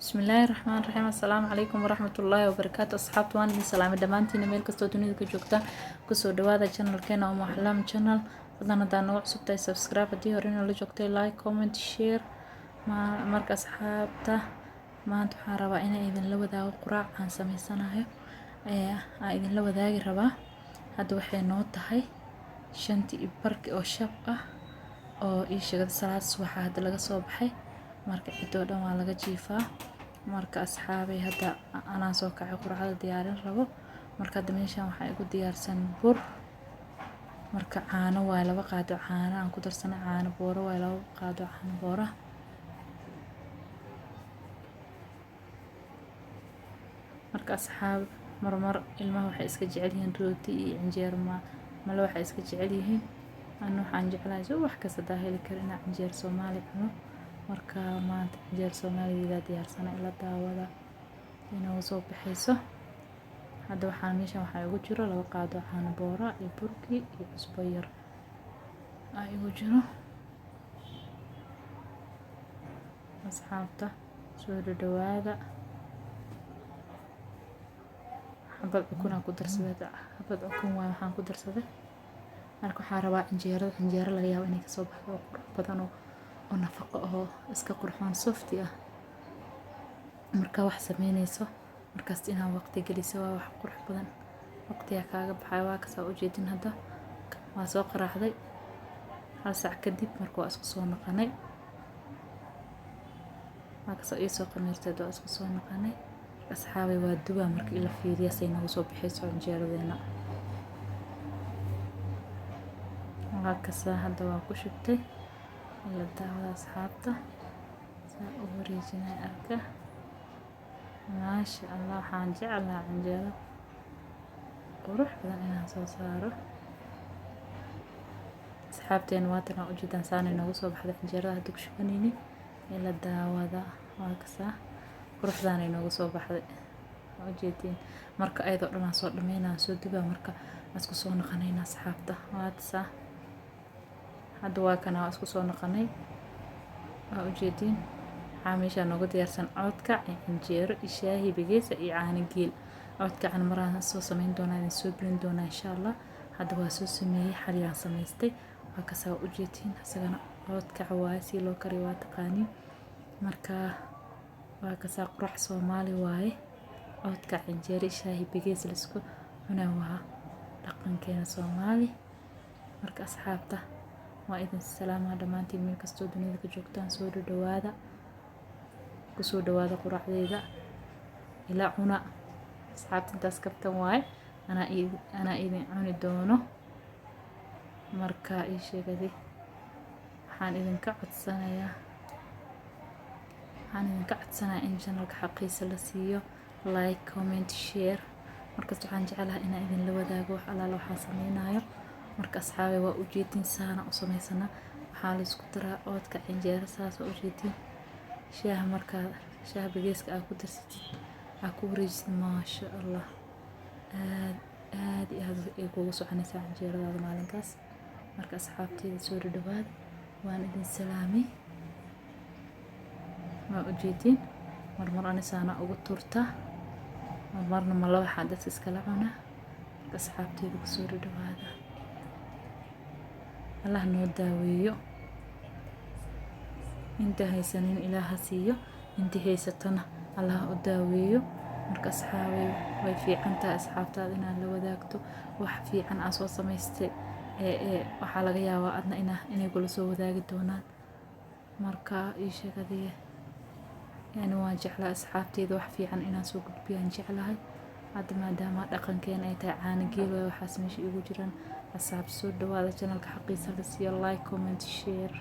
Bismillaahi Raxmaani Raxiim. Assalaamu calaykum waraxmatullaahi wabarakaatu. Asxaabta, waan idin salaamay dhammaantiina meel kastoo dunida ka joogtaan. Kusoo dhawaada channelkeena Umu Axlaam Channel. Fadlan haddaa nagu cusub tahay, subscribe. Haddii hore nala joogtay, like, comment, share. Marka asxaabta, maanta waxaan rabaa inaan idinla wadaago quraac aan sameysanayo, aan idinla wadaagi rabaa. Hadda waxay noo tahay 5:30 oo shab ah oo ii sheegada salaad subaxa hadda laga soo baxay. Marka cidoo dhan waa laga jiifaa. Marka asxaabay, hadda anaa soo kacay, quraacda diyaarin rabo. Marka hadda meeshan waxaa igu diyaarsan bur. Marka caano waaye, 2 qaado caano aan ku darsanay, caano booro waaye, 2 qaado caano boora. Marka asxaab, marmar ilmaha waxay iska jecel yihiin rooti iyo canjeero, male waxay iska jecel yihiin. Ana waxaan jeclahay wax kasta hadaa heli karo inaan canjeero Soomaali cuno. Marka maanta canjeero Soomaaliga diyaarsana, ila daawada inoo soo baxayso. Hadda waxaan meeshan waxaa igu jiro 2 qaado caano boora iyo burkii iyo cusbo yar aa igu jiro. Asxaabta, soo dhadhawaada. Xabad ukun aan ku darsaday, xabad ukun waay waxaan ku darsaday. Marka waxaan rabaa canjeerada, canjeero laga yaabo inay kasoo baxdo oo qurux badan oo nafaqo oo iska qurxoon, softi ah. Marka wax sameynayso markaas inaad waqti geliso waa wax qurux badan, waqtigaa kaaga baxayo. Waa kasaa ujeedin, hadda waa soo qaraacday hal saac kadib. Marka waa isku soo noqonay, waa kasoo iisoo khamiirtay, waa isku soo noqonay. Asxaabay, waa dubaa. Marka ila fiiriya say noogu soo baxayso canjeeradeena. Waa kasaa, hadda waa ku shubtay. Ila daawada asxaabta, saa u wareejinay arka. Maasha Allah, waxaan jeclahaa canjeero qurux badan inaan soo saaro. Asxaabteena, waatan waa ujeedaan, saanay noogu soo baxday canjeerada hadda ku shubanayni. Ila daawada, waa kasaa, quruxdaanay noogu soo baxday, waa ujeediin. Marka ayadoo dhan aan soo dhameynaa, soo dubaa. Marka waan isku soo noqonayna asxaabta. Waa tasaa, hadda waa kana, waa isku soo noqonay, waa ujeediin. Waxaa meeshaa noogu diyaarsan oodkac iyo canjeero iyo shaahi bigeesa iyo caano geel. Oodkacan maraan soo sameyn doonaa, idin soo gelin doonaa insha Allah. Hadda waa soo sameeyey, xaliyaan samaystay. Waa kasaa, waa ujeediin. Isagana oodkac waaye, si loo kariyo waa taqaaniin. Marka waa kasaa, quraac Soomaali waaye. Oodkac, canjeero, shaahi bigees laisku cunaa, waa dhaqankeena Soomaali. Marka asxaabta, waa idin salaamaa dhammaantiin meel kastoo dunida ka joogtaan. Soo dhadhawaada, kusoo dhawaada quraacdeyda, ila cuna asxaabta. Intaas kabtan waaye, anaa idin cuni doono. Marka ii sheegadi, waxaan idinka codsanayaa in channelka xaqiisa la siiyo, like, comment, share. Markasta waxaan jeclahay inaan idinla wadaago wax alaala waxaan sameynayo. Marka asxaabay, waa ujeedin, saana u sameysana. Waxaa la isku daraa oodka, canjeero, saas waa ujeedin. Shaaha, markaa shaaha bigeeska aad ku darsatid, aad ku wareejisid, maasha Allah, aad aad iyo aad ay kugu soconaysaa canjeeradaada maalinkaas. Marka asxaabteyda, soo dhadhawaada, waan idin salaamay. Waa ujeedin, marmar ani saana ugu turtaa, marmarna mala waxaa dadka iskala cunaa. Marka asxaabteyda, kusoo dhadhawaada. Allah noo daaweeyo. Inta haysanin Ilaah ha siiyo, intii haysatana Allah u daaweeyo. Marka asxaabay, way fiican tahay asxaabtaada inaad la wadaagto wax fiican aad soo samaystay. Ee waxaa laga yaabaa adna inay kula soo wadaagi doonaan. Marka ii sheeg adiga, yani waan jeclahay asxaabteyda wax fiican inaan soo gudbiyo aan jeclahay. Hadda maadaama dhaqankeena ay tahay, caano geel waaye waxaas meesha igu jiraan. Asxaab, soo dhawaada, channelka xaqiisa la siiyo, like, comment, share.